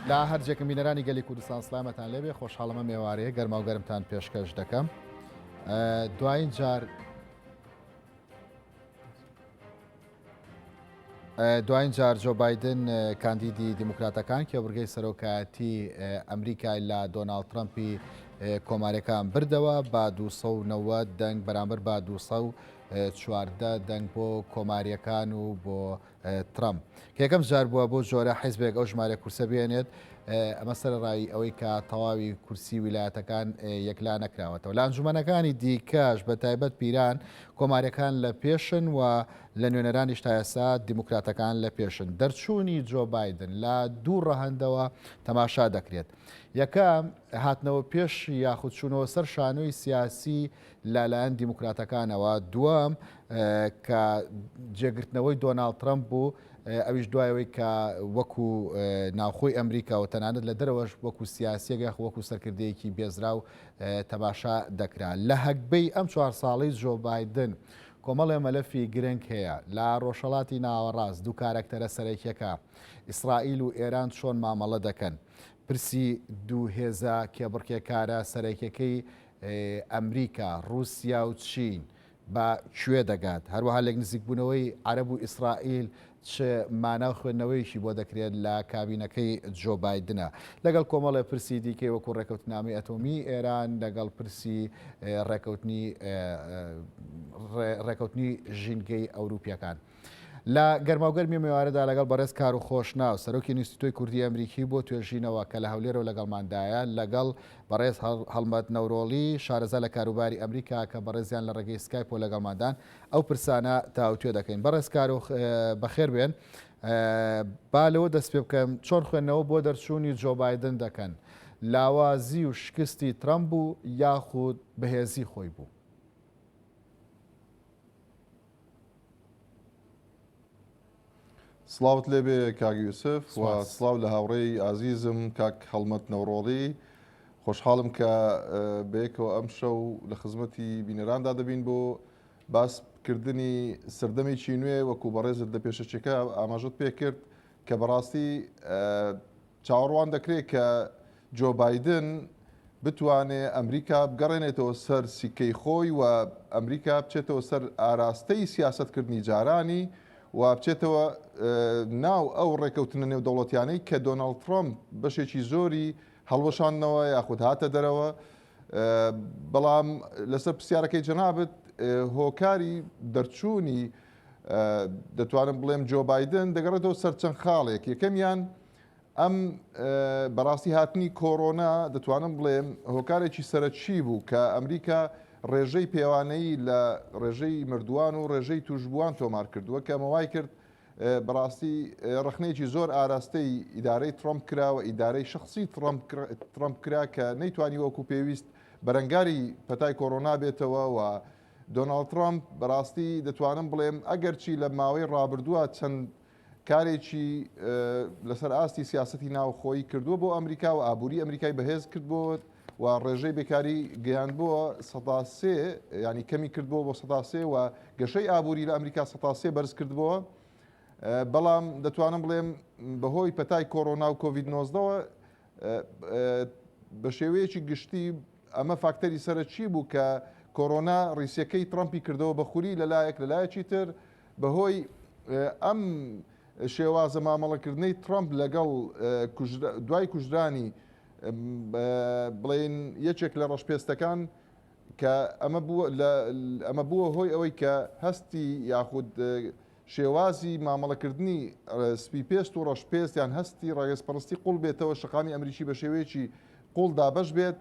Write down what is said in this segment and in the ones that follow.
لە هەر جێکم بینەرانی گەلی کوردستان سلامەتان لێبێ خۆشحاڵمە مێوارەیە گەرما و گەرمتان پێشکەش دەکەم دوایین جار دوایین جار جۆ بایدن کاندیدی دیموکراتەکان کێبڕگەی سەرۆکایەتی ئەمریکای لە دۆناڵد ترەمپی کۆماریەکان بردەوە بە 290 دەنگ بەرامبەر بە 214 دەنگ بۆ کۆماریەکان و بۆ ترەمپ کە یەکەم جار بووە بۆ جۆرە حیزبێک ئەو ژمارە کورسە بێنێت، ئەمە سەرەڕای ئەوەی کە تەواوی کورسی ویلایەتەکان یەکلا نەکراوەتەوە. لە ئەنجومەنەکانی دیکەش بە تایبەت پیران، کۆماریەکان لە پێشن و لە نوێنەرانیش تا ئێستا دیموکراتەکان لە پێشن. دەرچوونی جۆ بایدن لە دوو ڕەهەندەوە تەماشا دەکرێت. یەکەم، هاتنەوە پێش یاخود چوونەوە سەر شانۆی سیاسی لە لایەن دیموکراتەکانەوە، دووەم کە جێگرتنەوەی دۆناڵد ترەمپ بوو، ئەویش دوای ئەوەی کە وەکو ناوخۆی ئەمریکا و تەنانەت لە دەرەوەش وەکو سیاسیەک یاخود وەکو سەرکردەیەکی بێزراو تەماشا دەکرا. لە هەگبەی ئەم چوار ساڵەی جۆ بایدن کۆمەڵێ مەلەفی گرنگ هەیە لە ڕۆژهەڵاتی ناوەڕاست، دوو کارەکتەرە سەرەکیەکە ئیسرائیل و ئێران چۆن مامەڵە دەکەن، پرسی دوو هێزە کێبڕکێکارە سەرەکیەکەی ئەمریکا، ڕووسیا و چین بە کوێ دەگات؟ هەروەها لێکنزیکبوونەوەی عەرەب و ئیسرائیل چ مانا و خوێندنەوەیەکی بۆ دەکرێت لە کابینەکەی جۆ بایدنە؟ لەگەڵ کۆمەڵێ پرسی دیکەی وەکو ڕێکەوتنامەی ئەتۆمیی ئێران، لەگەڵ پرسی ڕێکەوتنی ڕێکەوتنی ژینگەی ئەوروپییەکان. لە گەرماوگەرمی مێوارەدا لەگەڵ بەڕێز کارو خۆشناو، سەرۆکی ئینستیتۆی کوردی ئەمریکی بۆ توێژینەوە کە لە هەولێرەوە لەگەڵماندایە، لەگەڵ بەڕێز هەڵمەت نەورۆڵی، شارەزا لە کاروباری ئەمریکا کە بەڕێزیان لە ڕێگەی سکایپەوە لەگەڵماندان، ئەو پرسانە تاوتوێ دەکەین. بەڕێز کارو بەخێر بێن. با لەوە دەست پێ بکەم، چۆن خوێندنەوە بۆ دەرچوونی جۆ بایدن دەکەن؟ لاوازی و شکستی ترەمپ بوو یاخود بەهێزی خۆی بوو؟ سڵاوت لێبێ کاک یوسف و سڵاو لە هاوڕێی ئازیزم کاک هەڵمەت نەوڕۆڵی خۆشحاڵم کە بەیەکەوە ئەم شەو لە خزمەتی بینەراندا دەبین بۆ باسکردنی سەردەمێکی نوێ وەکو بەڕێزت لە پێشەکیەکە ئاماژەت پێکرد کە بەڕاستی چاوەڕوان دەکرێت کە جۆ بایدن بتوانێ ئەمریکا بگەڕێنێتەوە سەر سیکەی خۆی و ئەمریکا بچێتەوە سەر ئاراستەی سیاسەتکردنی جارانی و بچێتەوە ناو ئەو ڕێکەوتنە نێودەوڵەتیانەی کە دۆناڵد ترەمپ بەشێکی زۆری هەڵوەشاندنەوە یاخود هاتە دەرەوە. بەڵام لەسەر پرسیارەکەی جەنابت هۆکاری دەرچوونی دەتوانم بڵێم جۆ بایدن دەگەڕێتەوە سەر چەند خاڵێک یەکەمیان ئەم بەڕاستی هاتنی کۆرۆنا دەتوانم بڵێم هۆکارێکی سەرەکی بوو کە ئەمریکا ڕێژەی پێوانەیی لە ڕێژەی مردووان و ڕێژەی توشبووان تۆمار کردووە کە ئەمە وای کرد بەڕاستی ڕەخنەیەکی زۆر ئاراستەی ئیدارەی ترەمپ کرا و ئیدارەی شخصی ترەمپ کرا کە نەیتوانی وەکو پێویست بەرەنگاری پەتای کۆرۆنا بێتەوە و دۆناڵد ترەمپ بەڕاستی دەتوانم بڵێم ئەگەرچی لە ماوەی ڕابردووە چەند کارێکی لەسەر ئاستی سیاسەتی ناوخۆیی کردووە بۆ ئەمریکا و ئابووری ئەمریکای بەهێز کردبووە و ڕێژەی بێکاری گەیاندبووە 3 ینی کەمی کردبووە بۆ 3 و گەشەی ئابووری لە ئەمریکا 3 بەرز کردبووە بەڵام دەتوانم بڵێم بەهۆی پەتای کۆرۆنا و کۆڤید 19ەوە بە شێوەیەکی گشتی ئەمە فاکتەری سەرەکی بوو کە کۆرۆنا ڕیسەکەی ترەمپی کردەوە بە خوری لەلایەک لەلایەکی تر بەهۆی ئەم شێوازە مامەڵەکردنەی ترەمپ لەگەڵ دوای کوژرانی بڵێن یەکێک لە ڕەشپێستەکان کە ئەمە بووە ئەمە بووە هۆی ئەوەی کە هەستی یاخود شێوازی مامەڵەکردنی سپی پێست و ڕەش پێست یان هەستی ڕەگەزپەرستی قوڵ بێتەوە شەقامی ئەمریکی بە شێوەیەکی قوڵ دابەش بێت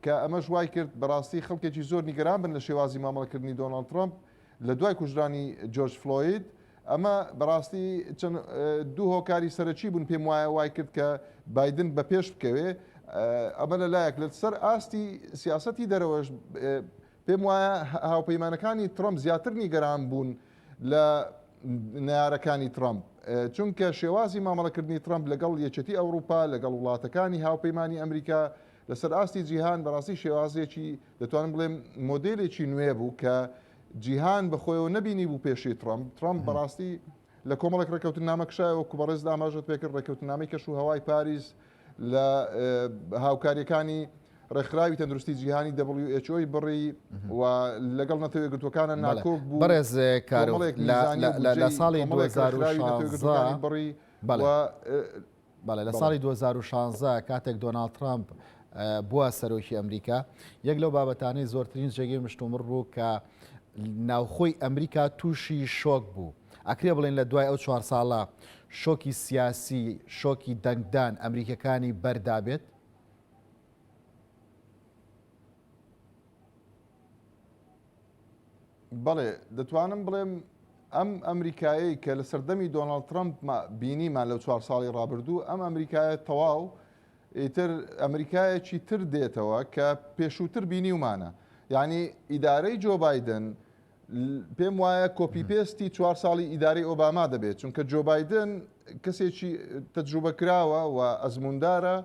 کە ئەمەش وای کرد بەڕاستی خەڵکێکی زۆر نیگەران بن لە شێوازی مامەڵەکردنی دۆناڵد ترەمپ لە دوای کوژرانی جۆرج فلۆید، ئەمە بەڕاستی چەند دوو هۆکاری سەرەکی بوون پێم وایە وای کرد کە بایدن بە پێش بکەوێ ئەمە لە لایەک لە سەر ئاستی سیاسەتی دەرەوەش پێم وایە هاوپەیمانەکانی ترەمپ زیاتر نیگەران بوون لە نەیارەکانی ترەمپ چونکە شێوازی مامەڵەکردنی ترەمپ لەگەڵ یەکێتی ئەوروپا لەگەڵ وڵاتەکانی هاوپەیمانی ئەمریکا لەسەر ئاستی جیهان بەڕاستی شێوازێکی دەتوانم بڵێم مۆدێلێکی نوێ بوو کە جیهان بە خۆیەوە نەبینی بوو پێشی ترەمپ. ترەمپ بەڕاستی. لە کۆمەڵێک ڕێککەوتننامە کشایەوە وەکو بەڕێزت ئاماژەت پێکرد ڕێککەوتننامەی کەش و هەوای پاریس لە هاوکاریەکانی ڕێکخراوی تەندروستی جیهانی WHO ی بڕی و لەگەڵ نەتەوە یەکگرتووەکانە ناکۆک بوو. بەڕێز کارۆخ کۆمەڵێک میزانی و لە لە بودجەی ساڵی کۆمەڵێک ڕێکخراوی نەتەوە یەکگرتووەکانی 2016 بڕی بەڵێ. و بەڵێ لە بەڵێ. ساڵی 2016 کاتێک دۆناڵد ترامپ بووە سەرۆکی ئەمریکا یەک لەو بابەتانەی زۆرترین جێگەی مشتومڕ بوو کە ناوخۆی ئەمریکا تووشی شۆک بوو ئەکرێ بڵێن لە دوای ئەو چوار ساڵە شۆکی سیاسی شۆکی دەنگدان ئەمریکەکانی بەردابێت؟ بەڵێ دەتوانم بڵێم ئەم ئەمریکایەی کە لە سەردەمی دۆناڵد ترەمپ بینیمان لەو چوار ساڵی ڕابردوو ئەم ئەمریکایە تەواو ئیتر ئەمریکایەکی تر دێتەوە کە پێشووتر بینیومانە یعنی ئیدارەی جۆ بایدن پێم وایە copy paste ی چوار ساڵی ئیدارەی ئۆباما دەبێت چونکە جۆ بایدن کەسێکی تەجروبە کراوە و ئەزموندارە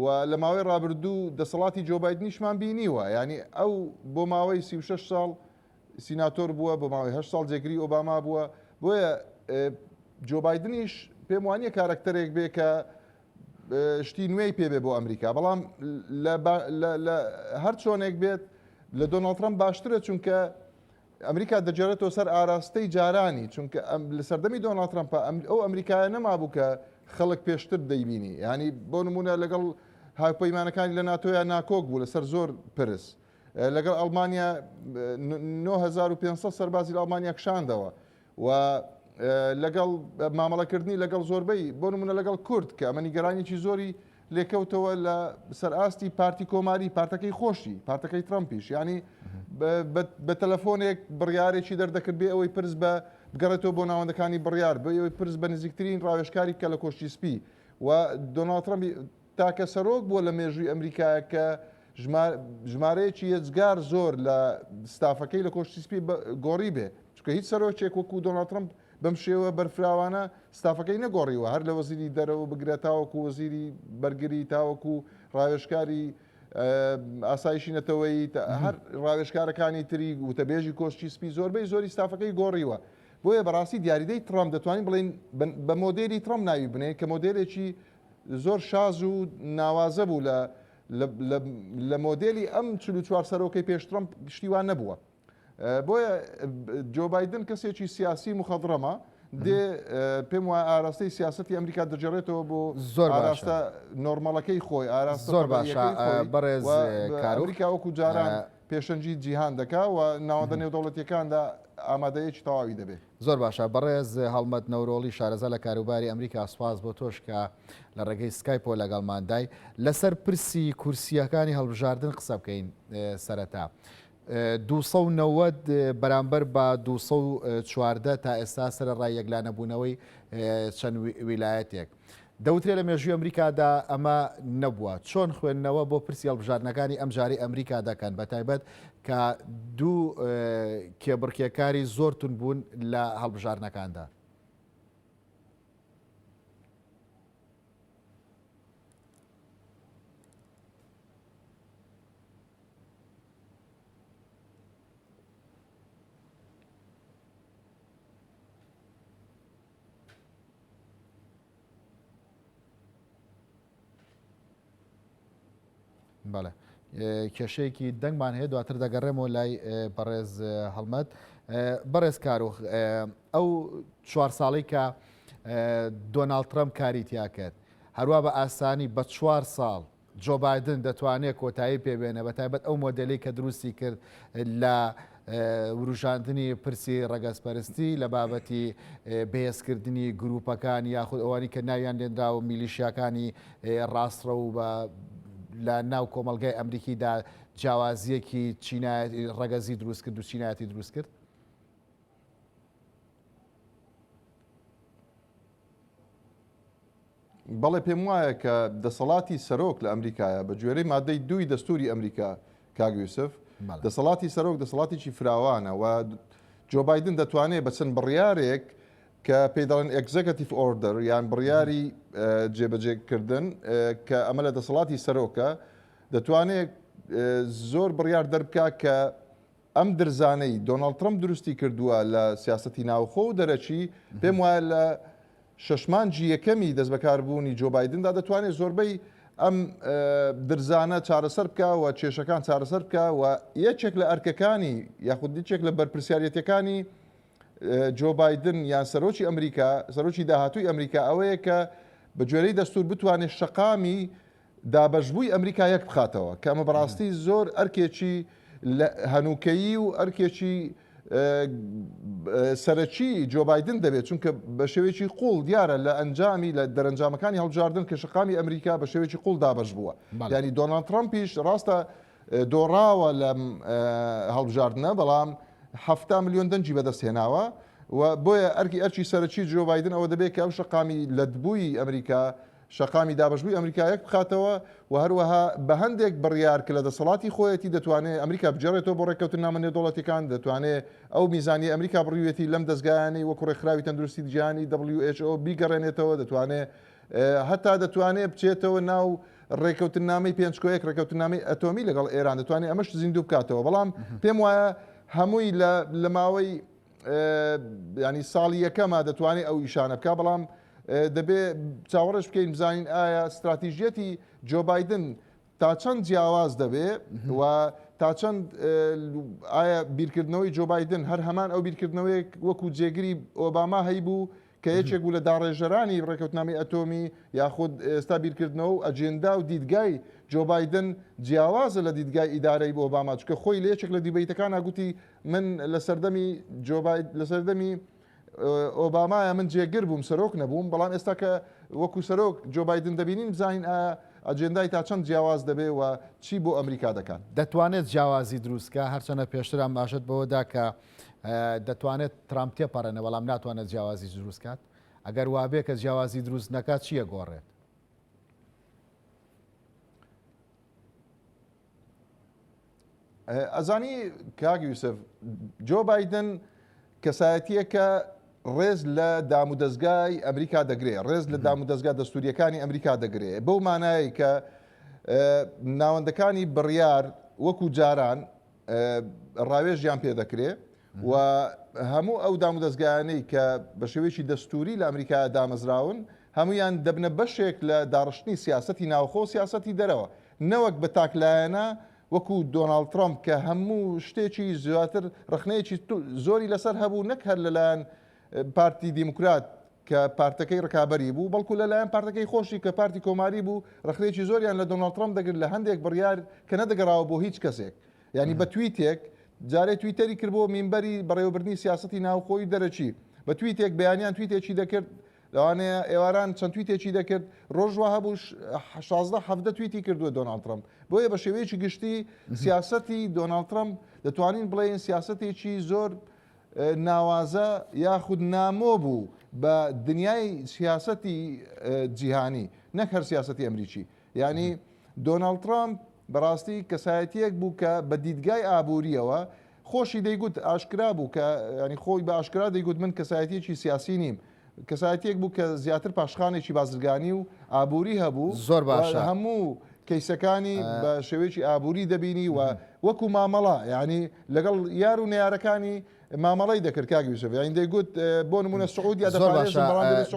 و لە ماوەی ڕابردوو دەسەڵاتی جۆ بایدنیشمان بینیوە یعنی ئەو بۆ ماوەی 36 ساڵ سیناتۆر بووە بۆ ماوەی 8 ساڵ جێگری ئۆباما بووە بۆیە جۆ بایدنیش پێم وانییە کارەکتەرێک بێ کە شتی نوێی پێ بێ بۆ ئەمریکا بەڵام لە هەر چۆنێک بێت لە دۆناڵد ترەمپ باشترە چونکە ئەمریکا دەگێڕێتەوە سەر ئاراستەی جارانی چونکە ئەم لە سەردەمی دۆناڵد ترەمپە ئەو ئەمریکایە نەمابوو کە خەڵک پێشتر دەیبینی ینی بۆ نمونە لەگەڵ هاوپەیمانەکانی لە ناتۆیا ناکۆک بوو لەسەر زۆر پرس لەگەڵ ئەڵمانیا 9500 سەربازی لە ئەڵمانیا کشاندەوە و لەگەڵ مامەڵەکردنی لەگەڵ زۆربەی بۆ نمونە لەگەڵ کورد کە ئەمە نیگەرانیی زۆری لێکەوتەوە لە سەر ئاستی پارتی کۆماری پارتەکەی خۆشی پارتەکەی ترەمپیش یعنی بە تەلەفۆنێک بڕیارێکی دەردەکرد بێ ئەوەی پرس بە بگەڕێتەوە بۆ ناوەندەکانی بڕیار بێ ئەوەی پرس بە نزیکترین ڕاوێژکاری بکە لە کۆشکی سپی و دۆناڵد ترەمپ تاکە سەرۆک بووە لە مێژووی ئەمریکا کە ژمارەیەکی یەجگار زۆر لە ستافەکەی لە کۆشکی سپی گۆڕی بێ چونکە هیچ سەرۆکێک وەکو دۆناڵد ترەمپ بەم شێوە بەرفراوانە ستافەکەی نەگۆڕیوە، هەر لە وەزیری دەرەوە بگرە تاوەکو وەزیری بەرگری تاوەکو ڕاوێژکاری ئاسایشی نەتەوەیی هەر ڕاوێژکارەکانی تری وتەبێژی کۆشکی سپی زۆربەی زۆری ستافەکەی گۆڕیوە. بۆیە بەڕاستی دیاریدەی ترەمپ دەتوانین بڵێین بە مۆدێلی ترەمپ ناوی بنێین کە مۆدێلێکی زۆر شاز و ناوازە بوو لە لە مۆدێلی ئەم 44 سەرۆکەی پێش ترەمپ شتی وا نەبووە. بۆیە جۆ بایدن کەسێکی سیاسی مخەضرەمە دێ پێم وایە ئاراستەی سیاسەتی ئەمریکا دەگێڕێتەوە بۆ زۆر ئاراستە نۆرمەڵەکەی خۆی ئاراستە زۆر باشە بەڕێز کارۆ ئەمریکا وەکو جاران پێشەنگی جیهان دەکا و ناوەندە نێودەوڵەتیەکاندا ئامادەیەکی تەواوی دەبێت. زۆر باشە بەڕێز هەڵمەت نەورۆڵی شارەزا لە کاروباری ئەمریکا سوپاس بۆ تۆش کە لە ڕێگەی سکایپەوە لەگەڵماندای لەسەر پرسی کورسییەکانی هەڵبژاردن قسە بکەین سەرەتا 290 بەرامبەر بە 214 تا ئێستا سەرەڕای یەکلانەبوونەوەی چەند ویلایەتێک. دەوترێ لە مێژووی ئەمریکادا ئەمە نەبووە. چۆن خوێندنەوە بۆ پرسی هەڵبژاردنەکانی ئەمجارەی ئەمریکا دەکەن بەتایبەت کە دوو کێبڕکێکاری زۆر توند بوون لە هەڵبژاردنەکاندا؟ بەڵێ کێشەیەکی دەنگمان هەیە دواتر دەگەڕێمەوە لای بەڕێز هەڵمەت بەڕێز کاروخ ئەو چوار ساڵی کە دۆناڵد ترەمپ کاری تیا کرد هەروە بە ئاسانی بە چوار ساڵ جۆ بایدن دەتوانێت کۆتایی پێ بێنێ، بەتایبەت ئەو مۆدێلەی کە دروستی کرد لە وروژاندنی پرسی ڕەگەزپەرستی لە بابەتی بەهێزکردنی گروپەکان یاخود ئەوانی کە ناویان لێنراوە میلیشیاکانی ڕاستڕەو و بە لە ناو کۆمەڵگای ئەمریکیدا جیاوازییەکی چینایەتی ڕەگەزی دروست کرد و چینایەتی دروست کرد؟ بەڵێ پێم وایە کە دەسەڵاتی سەرۆک لە ئەمریکایە بە گوێرەی مادەی دووی دەستوری ئەمریکا کاک یوسف دەسەڵاتی سەرۆک دەسەڵاتێکی فراوانە و جۆ بایدن دەتوانێت بە چەند بڕیارێک کە پێی دەڵێن executive order یان بڕیاری جێبەجێکردن کە ئەمە لە دەسەڵاتی سەرۆکە دەتوانێت زۆر بڕیار دەربکا کە. ئەم درزانەی دۆناڵد ترەمپ دروستی کردووە لە سیاسەتی ناوخۆ و دەرەکی، پێم وایە لە شەش مانگی یەکەمی دەستبەکاربوونی جۆ بایدندا دەتوانێت زۆربەی ئەم درزانە چارەسەر بکا و کێشەکان چارەسەر بکا و یەکێک لە ئەرکەکانی یاخود یەکێک لە بەرپرسیارەتەکانی جۆ بایدن یان سەرۆکی ئەمریکا سەرۆکی داهاتووی ئەمریکا ئەوەیە کە بە گوێرەی دەستور بتوانێت شەقامی دابەشبووی ئەمریکا یەک بخاتەوە کە ئەمە بەڕاستی زۆر ئەرکێکی هەنووکەیی و ئەرکێکی سەرەکی جۆ بایدن دەبێت چونکە بە شێوەیەکی قوڵ دیارە لە ئەنجامی لە دەرەنجامەکانی هەڵبژاردن کە شەقامی ئەمریکا بە شێوەیەکی قوڵ دابەش بووە ینی دۆناڵد ترەمپیش ڕاستە دۆڕاوە لەم هەڵبژاردنە بەڵام 70 میلیۆن دەنگی بەدەست هێناوە و بۆیە ئەرکی ئەرکی سەرەکی جۆ بایدن ئەوە دەبێت کە ئەو شەقامی لەتبووی ئەمریکا شەقامی دابەشبووی ئەمریکا یەک بخاتەوە و هەروەها بە هەندێک بڕیار کە لە دەسەڵاتی خۆیەتی دەتوانێ ئەمریکا بگێڕێتەوە بۆ ڕێککەوتننامە نێودەوڵەتیەکان، دەتوانێ ئەو میزانیەی ئەمریکا بڕیویەتی لەم دەزگایانەی وەکو ڕێکخراوی تەندروستی جیهانی WHO بیگەڕێنێتەوە، دەتوانێ هەتا دەتوانێ بچێتەوە ناو ڕێککەوتننامەی پێنج کۆ یەک ڕێککەوتننامەی ئەتۆمی لەگەڵ ئێران دەتوانێ ئەمەش زیندوو بکاتەوە بەڵام پێم وایە هەمووی لە ماوەی ینی ساڵی یەکەمە دەتوانێت ئەو ئیشانە بکە بەڵام دەبێ چاوەڕێش بکەین بزانین ئایا ستراتیژیەتی جۆ بایدن تا چەند جیاواز دەبێ و تا چەند ئایا بیرکردنەوەی جۆ بایدن هەر هەمان ئەو بیرکردنەوەیەک وەکو جێگری ئۆباما هەیبوو کە یەکێک بوو لە داڕێژەرانی ڕێکەوتنامەی ئەتۆمی یاخود ئێستا بیرکردنەوە و ئەجێندا و دیدگای جۆ بایدن جیاوازە لە دیدگای ئیدارەی ئۆباما چونکە خۆی لە یەکێک لە دیبەیتەکانا گوتی من لە سەردەمی جۆ باید لە سەردەمی ئۆبامایە من جێگر بووم سەرۆک نەبووم بەڵام ئێستا کە وەکو سەرۆک جۆ بایدن دەبینین بزانین ئایا ئەجێندای تا چەند جیاواز دەبێ و چی بۆ ئەمریکا دەکات. دەتوانێت جیاوازی دروست کا هەرچەنە پێشتر ئاماژەت بەوە دا کە دەتوانێت ترامپ تێپەڕێنێ بەڵام ناتوانێت جیاوازی دروست کات ئەگەر وابێ کە جیاوازی دروست نەکات چییە گۆڕێت؟ ئەزانی کاک یوسف جۆ بایدن کەسایەتیەکە ڕێز لە دامودەزگای ئەمریکا دەگرێ ڕێز لە دامودەزگا دەستوریەکانی ئەمریکا دەگرێ بەو مانایە کە ناوەندەکانی بڕیار وەکو جاران ڕاوێژیان پێ دەکرێ و هەموو ئەو دامودەزگایانەی کە بە شێوەیەکی دەستوری لە ئەمریکا دامەزراون هەمویان دەبنە بەشێک لە داڕشتنی سیاسەتی ناوخۆ و سیاسەتی دەرەوە نەوەک بە تاکلایەنە وەکو دۆناڵد ترەمپ کە هەموو شتێکی زیاتر ڕەخنەیەکی زۆری لەسەر هەبوو نەک هەر لەلایەن پارتی دیموکرات کە پارتەکەی ڕکابەری بوو بەڵکو لەلایەن پارتەکەی خۆشی کە پارتی کۆماری بوو ڕەخنەیەکی زۆریان لە دۆناڵد ترەمپ دەگرت لە هەندێک بڕیار کە نەدەگەڕاوە بۆ هیچ کەسێک یعنی بە تویتێک جارێ تویتەری کرد بۆ مینبەری بەڕێوەبردنی سیاسەتی ناوخۆی دەرەکی بە تویتێک بەیانیان تویتێکی دەکرد لەوانەیە ئێواران چەند تویتێکی دەکرد، ڕۆژ وا هەبوو 16 17 تویتی کردووە دۆناڵد ترەمپ. بۆیە بە شێوەیەکی گشتی سیاسەتی دۆناڵد ترەمپ دەتوانین بڵێین سیاسەتێکی زۆر ناوازە یاخود نامۆ بوو بە دنیای سیاسەتی جیهانی نەک هەر سیاسەتی ئەمریکی. یانی دۆناڵد ترەمپ بەڕاستی کەسایەتییەک بوو کە بە دیدگای ئابوورییەوە خۆشی دەیگوت ئاشکرا بوو کە ینی خۆی بە ئاشکرا دەیگوت من کەسایەتیەکی سیاسی نیم کەسایەتیەک بوو کە زیاتر پاشخانێکی بازرگانی و ئابووری هەبوو زۆر باشە هەموو کەیسەکانی بە شێوەیەکی ئابووری دەبینی و وەکو مامەڵە ینی لەگەڵ یار و نەیارەکانی مامەڵەی دەکرد کاک یوسف یانی دەیگوت بۆ نمونە سعودیا زۆر باشە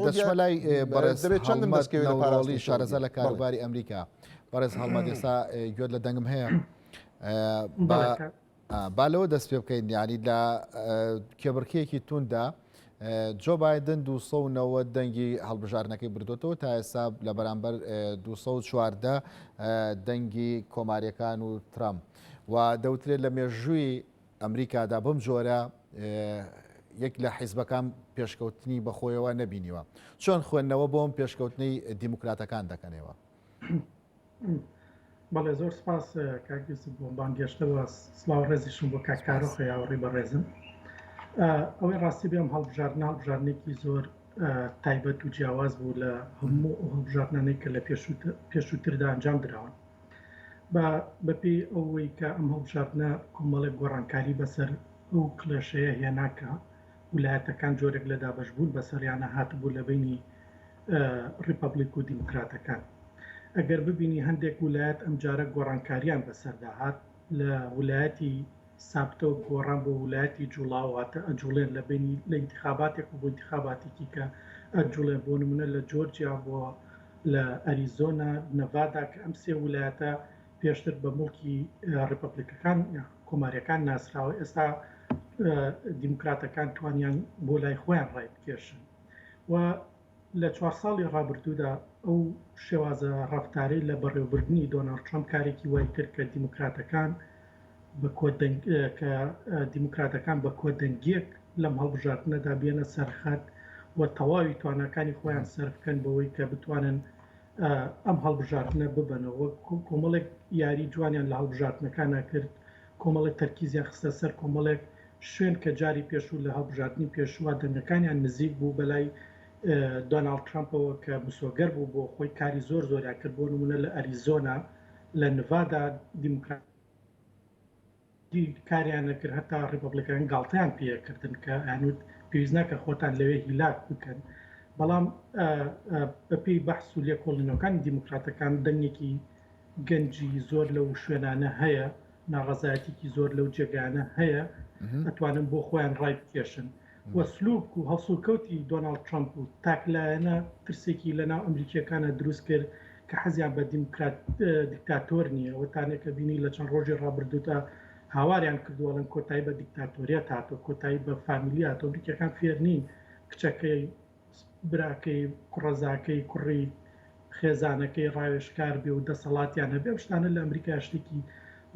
دەچمە لای بەڕێز دەبێت چەندم دەستکەوێت لە پاراستنی شارەزا لە کاروباری ئەمریکا بەڕێز هەڵمەت ئێستا گوێت لە دەنگم هەیە با لەوە دەست پێ بکەین یانی لە کێبڕکێکی توندا جۆ بایدن 290 دەنگی هەڵبژاردنەکەی بردوێتەوە تا ئێستا لە بەرامبەر 214 دەنگی کۆماریەکان و ترامپ و دەوترێت لە مێژووی ئەمریکادا بەم جۆرە یەک لە حیزبەکان پێشکەوتنی بەخۆیەوە نەبینیوە. چۆن خوێندنەوە بۆ ئەم پێشکەوتنەی دیموکراتەکان دەکەنەوە؟ بەڵێ زۆر سپاس کاک یوسف بۆ بانگێشتە و سڵاو ڕێزیشم بۆ کاک کارۆخ هاوڕێی بەڕێزم. ئەوەی ڕاستی بێم هەڵبژاردن هەڵبژاردنێکی زۆر تایبەت و جیاواز بوو لە هەموو ئەو هەڵبژاردنانەی کە لە پێشووتردا ئەنجام دراون. بە بەپێی ئەوەی کە ئەم هەڵبژاردنە کۆمەڵێک گۆڕانکاری بەسەر ئەو کڵێشەیە هێنا کە ولایەتەکان جۆرێک لە دابەشبوون بەسەریانە هاتبوو لە بەینی ڕیپەبڵیک و دیموکراتەکان. ئەگەر ببینی هەندێک ولایەت ئەمجارە گۆڕانکاریان بەسەردا هات لە ولایەتی. سابتە و گۆڕان بۆ ولایەتی جوڵاو واتە ئەجوڵێن لە بینی لە ئینتخاباتێک و بۆ ئینتخاباتێکی کە ئەجوڵێن بۆ نمونە لە جۆرجیا بۆ لە ئەریزۆنا نەڤادا کە ئەم سێ ولایەتە پێشتر بە موڵکی ڕیپبلیکەکان کۆماریەکان ناسراوە ئێستا دیموکراتەکان توانیان بۆ لای خۆیان ڕای بکێشن و لە چوار ساڵی ڕابردوودا ئەو شێوازە ڕەفتارەی لە بەڕێوەبردنی دۆناڵد ترەمپ کارێکی وای کرد کە دیموکراتەکان بە کۆدەنگ کە دیموکراتەکان بە کۆدەنگیەک لەم هەڵبژاردنەدا بێنە سەرخەت و تەواوی تواناکانی خۆیان سەرف بکەن بەوەی کە بتوانن ئەم هەڵبژاردنە ببەنەوە. کۆمەڵێک یاری جوانیان لە هەڵبژاردنەکانا کرد، کۆمەڵێک تەرکیزیان خستە سەر کۆمەڵێک شوێن کە جاری پێشوو لە هەڵبژاردنی پێشووە دەنگەکانیان نزیک بوو بەلای دۆناڵد ترەمپەوە کە مسۆگەر بوو بۆ خۆی کاری زۆر زۆریان کرد بۆ نمونە لە ئەریزۆنا لە نڤادا دیموکرات کاریان نەکرد هەتا ڕیپبلیکان گاڵتەیان پێکردن کە ئەیانوت پێویست ناکە خۆتان لەوێ هیلاک بکەن بەڵام بەپێی بەحس و لێکۆڵینەوەکانی دیموکراتەکان دەنگێکی گەنجی زۆر لەو شوێنانە هەیە، ناڕەزایەتیکی زۆر لەو جێگایانە هەیە، ئەتوانن بۆ خۆیان ڕای بکێشن. و سلوک و هەڵسوکەوتی دۆناڵد ترەمپ و تاکلایەنە ترسێکی لەناو ئەمریکییەکانا دروست کرد کە حەزیان بە دیموکرات دیکتاتۆر نییە. ئەوەتانێ کە بینی لە چەند ڕۆژی ڕابردوودا هاواریان کردووە ئەڵێن کۆتایی بە دیکتاتۆریەت هاتووە، کۆتایی بە فامیلی هاتووە. ئەمریکییەکان فێر نین کچەکەی براکەی، کوڕەزاکەی، کوڕی خێزانەکەی ڕاوێژکار بێ و دەسەڵاتیان هەبێ، ئەم شتانە لە ئەمریکا شتێکی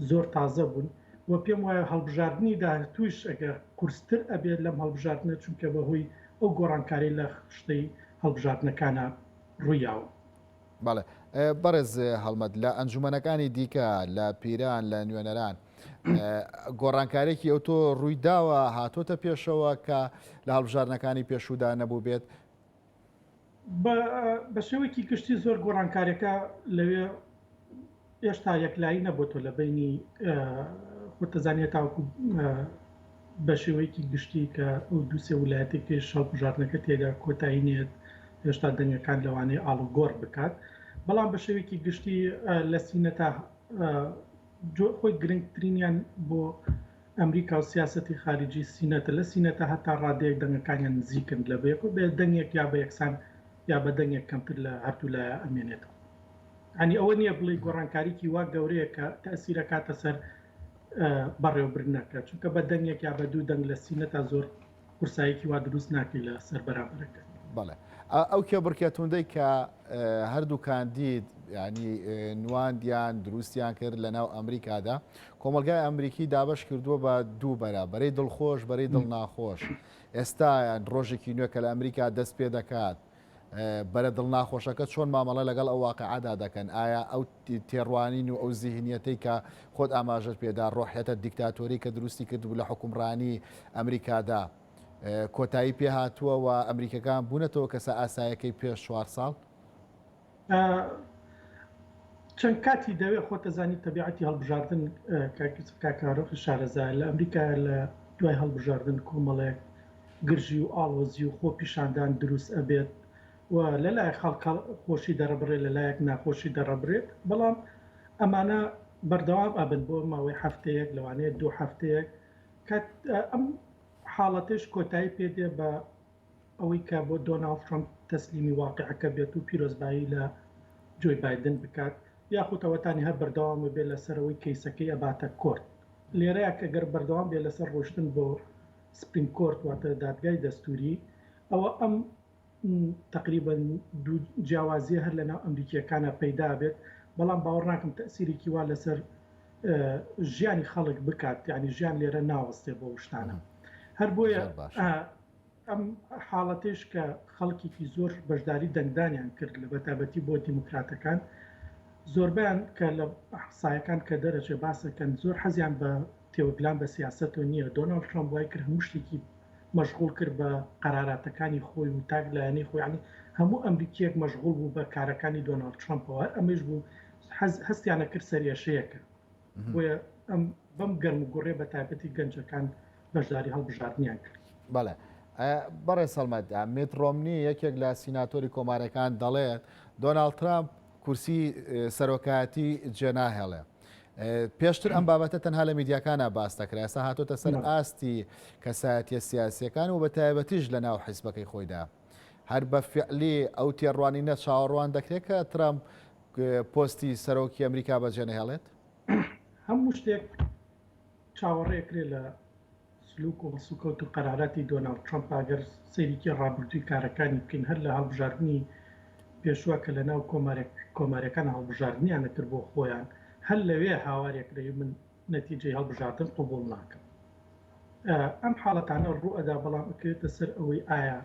زۆر تازە بوون و پێم وایە هەڵبژاردنی داهاتوویش ئەگەر قورستر ئەبێت لەم هەڵبژاردنە چونکە بەهۆی ئەو گۆڕانکاری لە خشتەی هەڵبژاردنەکانە ڕوویاوە. بەڵێ بەڕێز هەڵمەت لە ئەنجومەنەکانی دیکە لە پیران لە نوێنەران گۆڕانکارێکی ئەو تۆ ڕووی داوە هاتۆتە پێشەوە کە لە هەڵبژاردنەکانی پێشوودا نەبوو بێت؟ بە شێوەیەکی گشتی زۆر گۆڕانکاریەکە لەوێ هێشتا یەکلایی نەبووەوە لە بینی خۆت دەزانیت تاوەکو بە شێوەیەکی گشتی کە ئەو دووسێ ولایەتی پێش هەڵبژاردنەکە تێدا کۆتایی نێت هێشتا دەنگەکان لەوانەیە ئاڵوگۆڕ بکات بەڵام بە شێوەیەکی گشتی لە سینەتا خۆی گرنگترینیان بۆ ئەمریکا و سیاسەتی خارجی سینەتە، لە سینەتە هەتا ڕادەیەک دەنگەکانیان نزیکن لە بەیەک و بە دەنگێک یا بە یەکسان یا بە دەنگێک کەمتر لە هەردوو لایە ئەمێنێتەوە. یانی ئەوە نییە بڵێی گۆڕانکاریی وا گەورەیە کە تەئسیر ئەکاتە سەر بەڕێوەبردنەکە، چونکە بە دەنگێک یا بە دوو دەنگ لە سینەتا زۆر قورساییەکی وا دروست ناکەی لە سەر بەرامبەرەکەت. بەڵێ ئەو کێبڕکێ توندەی کە هەردوو کاندید ینی نواندیان دروستیان کرد لە ناو ئەمریکادا کۆمەلگای ئەمریکی دابش کردووە بە دوو بەرە بەرەی دڵخۆش بەرەی دڵ ناخۆش ئێستا ڕۆژێکی نوێ کە لە ئەمریکا دەست پێ دەکات بەرە دڵناخۆشەکە چۆن مامەڵە لەگەڵ ئەو واقعەدا دەکەن؟ ئایا ئەو تێڕوانین و ئەو زیهنیەتەی کە خۆت ئاماژەت پێدا، ڕۆحیەتە دیکتاتۆری کە دروستی کردبوو لە حوکمڕانی ئەمریکادا کۆتایی پێهاتووە و ئەمریکەکان بوونەتەوە کەسە ئاسایەکەی پێش چوار ساڵ؟ چەند کاتی دەوێت خۆت دەزانی تەبیعەتی هەڵبژاردن کاک یوسف کاک کارۆخی شارەزایە لە ئەمریکا لە دوای هەڵبژاردن کۆمەڵێک گرژی و ئاڵۆزی و خۆپیشاندان دروست ئەبێت و لەلایەک خەڵک خۆشی دەڕبڕێت لەلایەک ناخۆشی دەڕبرێت بەڵام ئەمانە بەردەوام ئەبن بۆ ماوەی هەفتەیەک لەوانەیە دوو هەفتەیەک کە ئەم حاڵەتەش کۆتایی پێدێ بە ئەوەی کە بۆ دۆناڵد ترەمپ تەسلیمی واقعەکە بێت و پیرۆزبایی لە جۆی بایدن بکات یاخود ئەوەتانی هەر بەردەوام بێت لەسەرەوەی کەیسەکەی ئەباتە court لێرەیە کە گەر بەردەوام بێت لەسەر ڕۆشتن بۆ Supreme Court واتە دادگای دەستوری ئەوە ئەم تقریبا دوو جیاوازیە هەر لەناو ئەمریکیەکانە پەیدا بێت بەڵام باوەڕ ناکەم تەسیرێکی وا لەسەر ژیانی خەڵک بکات یعنی ژیان لێرە ناوەستێ بۆ شتانە هەر بۆیە ئەم حاڵەتەیش کە خەڵکێکی زۆر بەشداری دەنگدانیان کرد لە بەتابەتی بۆ دیموکراتەکان زۆربیان کە لە ئەحسایەکان کە دەرەچێ باسەکەن زۆر حەزیان بە تێوەگلان بە سیاسەتەوە نییە دۆناڵد ترامپ وای کرد هەموو شتێکی مەشغوڵ کرد بە قەراراتەکانی خۆی و تاک لایەنەی خۆی یعنی هەموو ئەمریکیەک مەشغوڵ بوو بە کارەکانی دۆناڵد ترامپەوە هەر ئەمەیش بوو هەستیانە کرد سەرئێشەیەکە بۆیە ئەم بەم گەرم و گوڕێ بە تایبەتی گەنجەکان بەشداری هەڵبژاردنیان کرد. بەڵێ بەڕێز هەڵمەت، میت ڕۆمنی یەکێک لە سیناتۆری کۆمارەکان دەڵێت دۆناڵد ترامپ کورسی سەرۆکایەتی جێناهێڵێ. پێشتر ئەم بابەتە تەنها لە میدیاکانە باس دەکرا، ئێستا هاتۆتە سەر ئاستی کەسایەتیە سیاسیەکان و بە تایبەتیش لە ناو حیزبەکەی خۆیدا. هەر بە فعلی ئەو تێڕوانینە چاوەڕوان دەکرێت کە ترامپ پۆستی سەرۆکی ئەمریکا بەجێنەهێڵێت؟ هەموو شتێک چاوەڕێکرێ لە سلوک و هەڵسوکەوت و قەراراتی دۆناڵد ترەمپ ئەگەر سەیرێکی ڕابردووی کارەکانی بکەین هەر لە هەڵبژاردنی پێشوە کە لە ناو کۆمارەکان هەڵبژاردنیان ئەکرد بۆ خۆیان هەر لەوێ هاوارێک لەوێ من نەتیجەی هەڵبژاردن قبوڵ ناکەم ئەم حاڵەتانە ڕوو ئەدا بەڵام ئەکەوێتە سەر ئەوەی ئایا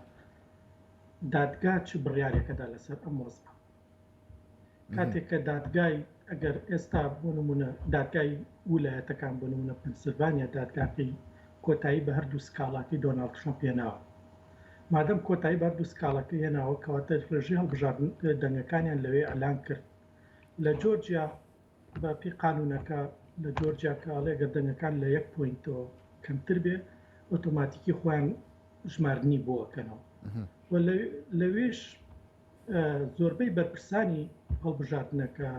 دادگا چ بڕیارێکەدا لەسەر ئەم وەزعە. کاتێک کە دادگای ئەگەر ئێستا بۆ نمونە دادگای ولایەتەکان بۆ نمونە پەنسلڤانیا دادگاکەی کۆتایی بە هەردوو سکاڵاکەی دۆناڵد ترەمپ هێناوە مادەم کۆتایی بە هەردوو سکاڵاکەی هێناوە کەواتە ڕێژەی هەڵبژاردن دەنگەکانیان لەوێ ئەلان کرد لە جۆرجیا بە پێی قانونەکە لە جۆرجیا کە ئەڵێ گەر دەنگەکان لە یەک پوینتەوە کەمتر بێ ئۆتۆماتیکی خۆیان ژماردنی بۆ ئەکەنەوە و لەوێش زۆربەی بەرپرسانی هەڵبژاردنەکە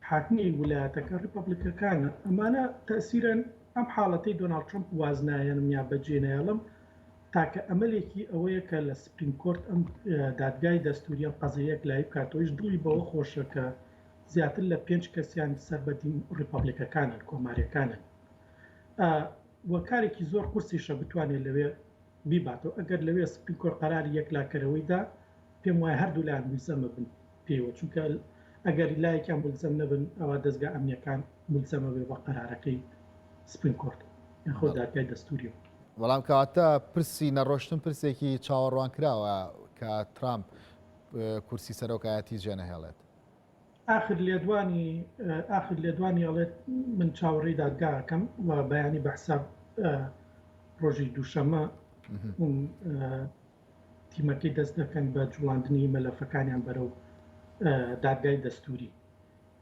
حاکمی ولایەتەکە ڕیپەبلیکەکانە ئەمانە تەسیرن ئەم حاڵەتەی دۆناڵد ترەمپ واز نایەنم یا بەجێ نایەڵم تاکە ئەمەلێکی ئەوەیە کە لە Supreme Court ئەم دادگای دەستوری ئەم قەزیە یەکلایی بکاتەوەیش دڵی بەوە خۆشە کە زیاتر لە پێنج کەسیان سەر بە دیم ڕیپەبلیکەکانن کۆماریەکانن و کارێکی زۆر قورسیشە بتوانێت لەوێ بیباتەوە ئەگەر لەوێ Supreme Court قەراری یەکلاکەرەوەی دا پێم وایە هەردوو لایان مولزەم ئەبن پێیوە چونکە ئەگەر لایەکیان مولزەم نەبن ئەوا دەزگا ئەمنیەکان مولزەم ئەبێ بە قەرارەکەی Supreme Court یاخۆ دادگای دەستوریەوە. بەڵام کەواتە پرسی نەڕۆشتن پرسێکی چاوەڕوانکراوە کە ترامپ کورسی سەرۆکایەتی جێنەهێڵێت. ئاخر لێدوانی ئاخر لێدوانی ئەڵێت من چاوەڕێی دادگا ئەکەم و بەیانی بە حساب ڕۆژی دووشەممە تیمەکەی دەست دەکەن بە جوڵاندنی مەلەفەکانیان بەرەو دادگای دەستوری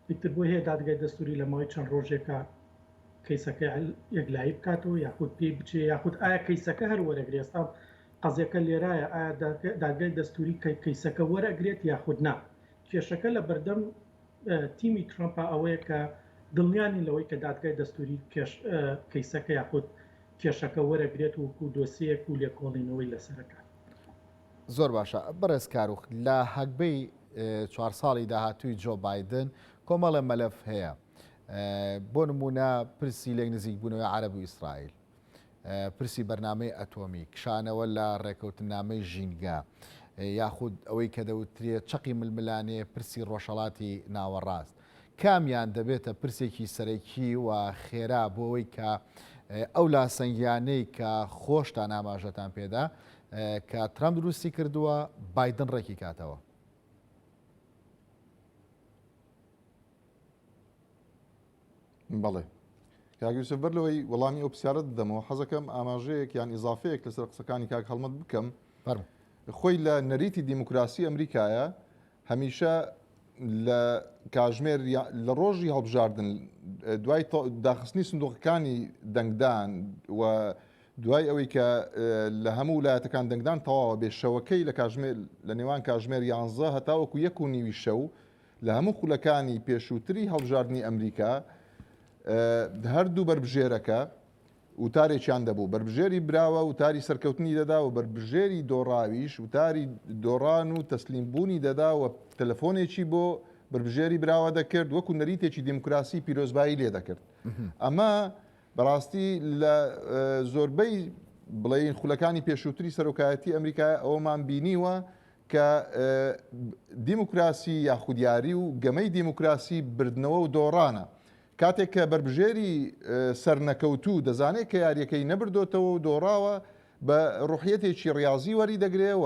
ئیتر بۆ هەیە دادگای دەستوری لە ماوەی چەند ڕۆژێکە کەیسەکە یەکلایی بکاتەوە یاخود پێی بچێ یاخود ئایا کەیسەکە هەر وەرەگرێ ئێستا قەزیەکە لێرایە ئایا دادگای دەستوری کەیسەکە وەرەگرێت یاخود نا کێشەکە لە بەردەم تیمی ترەمپا ئەوەیە کە دڵنیا نین لەوەی کە دادگای دەستوری کەیسەکە یاخود کێشەکە وەرەگرێت و وەکو دۆسیەیەک و لێکۆڵینەوەی لەسەر ئەکات. زۆر باشە بەڕێز کاروخ، لە هەگبەی چوار ساڵی داهاتووی جۆ بایدن کۆمەڵێ مەلەف هەیە، بۆ نموونە پرسی لێک نزیکبوونەوەی عەرەب و ئیسرائیل، پرسی بەرنامەی ئەتۆمی، کشانەوە لە ڕێکەوتننامەی ژینگە، یاخود ئەوەی کە دەوترێت چەقی ململانێ پرسی ڕۆژهەڵاتی ناوەڕاست. کامیان دەبێتە پرسێکی سەرەکی و خێرا بۆ ئەوەی کە ئەو لاسەنگیانەی کە خۆشتان ئاماژەتان پێدا کە ترەمپ دروستی کردووە، بایدن ڕێکی کاتەوە؟ بەڵێ کاک یوسف بەر لەوەی وەڵامی ئەو پرسیارە بدەمەوە حەزەکەم ئاماژەیەک یان ئیزافەیەک لەسەر قسەکانی کاک هەڵمەت بکەم خۆی لە نەریتی دیموکراسی ئەمریکایە هەمیشە لە کاژمێر لە ڕۆژی هەڵبژاردن دوای داخستنی سندوقەکانی دەنگدان و دوای ئەوەی کە لە هەموو ولایەتەکان دەنگدان تەواوە بێ شەوەکەی لە کاژمێر لە نێوان کاژمێر یانزە هەتاوەکو یەک و نیوی شەو لە هەموو خولەکانی پێشووتری هەڵبژاردنی ئەمریکا هەردوو بەربژێرەکە وتارێکیان دەبوو، بەربژێری براوە وتاری سەرکەوتنی دەدا و بەربژێری دۆڕاویش وتاری دۆڕان و تەسلیمبوونی دەدا و تەلەفۆنێکی بۆ بەربژێری براوە دەکرد وەکو نەریتێکی دیموکراسی پیرۆزبایی لێ دەکرد. ئەمە بەڕاستی لە زۆربەی بڵێین خولەکانی پێشووتری سەرۆکایەتی ئەمریکا ئەوەمان بینیوە کە دیموکراسی یاخود یاری و گەمەی دیموکراسی بردنەوە و دۆڕانە. کاتێک کە بەربژێری سەرنەکەوتوو دەزانێت کە یاریەکەی نەبردۆتەوە و دۆڕاوە، بە ڕوحیەتێکی ڕیازی وەری دەگرێ و